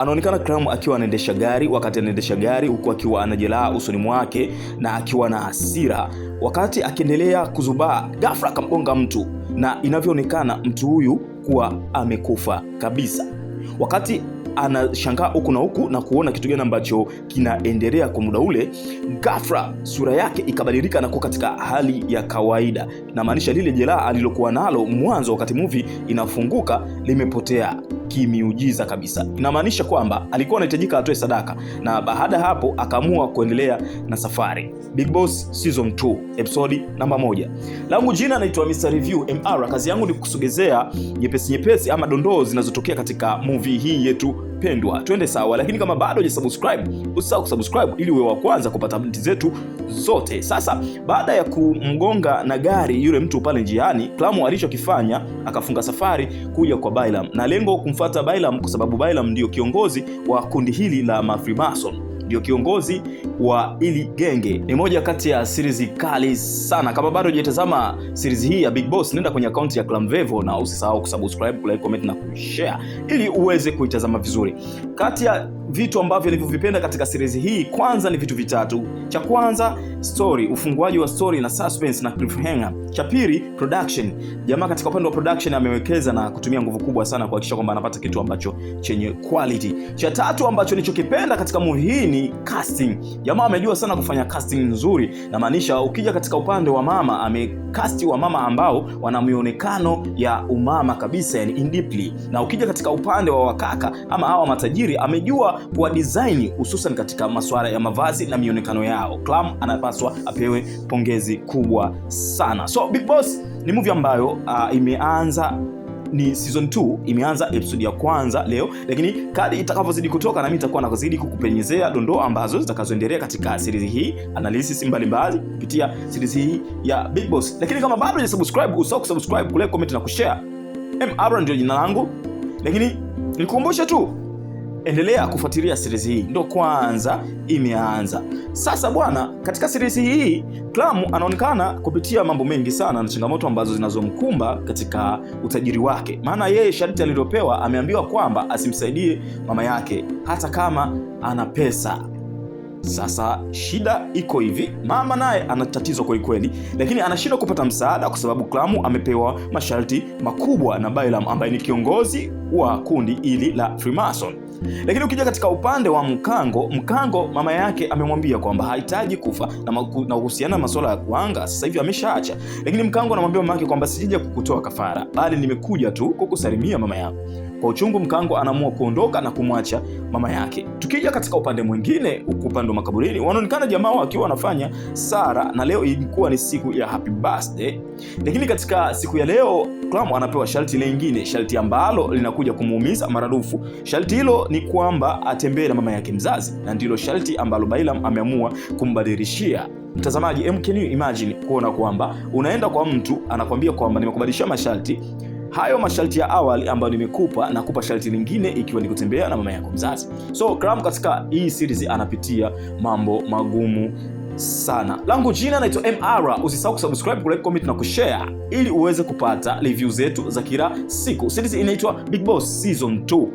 Anaonekana Clam akiwa anaendesha gari, wakati anaendesha gari huku akiwa ana jeraha usoni mwake na akiwa na hasira. Wakati akiendelea kuzubaa, ghafla akamgonga mtu, na inavyoonekana mtu huyu kuwa amekufa kabisa. Wakati anashangaa huku na huku na kuona kitu gani ambacho kinaendelea kwa muda ule, ghafla sura yake ikabadilika na kuwa katika hali ya kawaida, na maanisha lile jeraha alilokuwa nalo mwanzo wakati movie inafunguka limepotea kimiujiza kabisa. Inamaanisha kwamba alikuwa anahitajika atoe sadaka, na baada ya hapo akaamua kuendelea na safari. Big Boss Season 2 episode namba 1. Langu jina naitwa Mr Review MR. Kazi yangu ni kukusogezea nyepesi nyepesi ama dondoo zinazotokea katika movie hii yetu pendwa. Twende sawa, lakini kama bado hujasubscribe, usisahau kusubscribe ili uwe wa kwanza kupata update zetu zote. Sasa baada ya kumgonga na gari yule mtu pale njiani, Klamu alichokifanya akafunga safari kuja kwa Bailam, na lengo kumfuata Bailam kwa sababu Bailam ndiyo kiongozi wa kundi hili la Freemason, ndio kiongozi wa ili genge. Ni moja kati ya series kali sana. Kama bado hujatazama series hii ya Big Boss, nenda kwenye akaunti ya Clamvevo na usisahau kusubscribe, kulike, comment na kushare ili uweze kuitazama vizuri. Kati ya vitu ambavyo nilivyovipenda katika series hii, kwanza ni vitu vitatu. Cha kwanza story, ufunguaji wa story na suspense na cliffhanger. Cha pili production. Jamaa katika upande wa production amewekeza na kutumia nguvu kubwa sana kuhakikisha kwamba anapata kitu ambacho chenye quality. Cha tatu ambacho nilichokipenda katika movie hii ni casting. Jamaa amejua sana kufanya casting nzuri, na maanisha ukija katika upande wa mama amecast wa mama ambao wana mionekano ya umama kabisa, yani in deeply. Na ukija katika upande wa wakaka ama hawa matajiri amejua kuwa design hususan katika masuala ya mavazi na mionekano yao. Clam anapaswa apewe pongezi kubwa sana. So Big Boss ni movie ambayo imeanza ni season 2, imeanza episode ya kwanza leo, lakini kadri itakavyozidi kutoka nami nitakuwa nakuzidi kukupenyezea dondoo ambazo zitakazoendelea katika series hii, analysis mbalimbali kupitia series hii ya Big Boss. Lakini kama bado hujasubscribe, usahau kusubscribe, kulike, comment na kushare. MR ndio jina langu, lakini nikukumbushe tu endelea kufuatilia series hii, ndo kwanza imeanza. Sasa bwana, katika series hii Clam anaonekana kupitia mambo mengi sana na changamoto ambazo zinazomkumba katika utajiri wake. Maana yeye sharti alilopewa, ameambiwa kwamba asimsaidie mama yake hata kama ana pesa. Sasa shida iko hivi, mama naye ana tatizo kweli kweli, lakini anashindwa kupata msaada kwa sababu Klamu amepewa masharti makubwa na Bailam ambaye ni kiongozi wa kundi hili la Freemason. Lakini ukija katika upande wa Mkango, Mkango mama yake amemwambia kwamba hahitaji kufa na kuhusiana na masuala ya kuanga sasa hivi ameshaacha. Lakini Mkango anamwambia mama yake kwamba sija kukutoa kafara, bali nimekuja tu kukusalimia mama yako. Kwa uchungu, Mkango anaamua kuondoka na kumwacha mama yake. Tukija katika upande mwingine, huku upande wa makaburini, wanaonekana jamaa wakiwa wanafanya sara, na leo ilikuwa ni siku ya happy birthday. Lakini katika siku ya leo Clam anapewa sharti lingine, sharti ambalo linakuja kumuumiza maradufu. Sharti hilo ni kwamba atembee na mama yake mzazi, na ndilo sharti ambalo Bailam ameamua kumbadilishia. Mtazamaji, can you imagine kuona kwamba unaenda kwa mtu anakwambia kwamba nimekubadilishia masharti hayo, masharti ya awali ambayo nimekupa, nakupa sharti lingine ikiwa ni kutembea na mama yako mzazi. So Clam katika hii series anapitia mambo magumu sana. Langu jina naitwa MR. Usisahau kusubscribe, kulike, comment na kushare ili uweze kupata review zetu za kila siku. Series inaitwa Big Boss Season 2.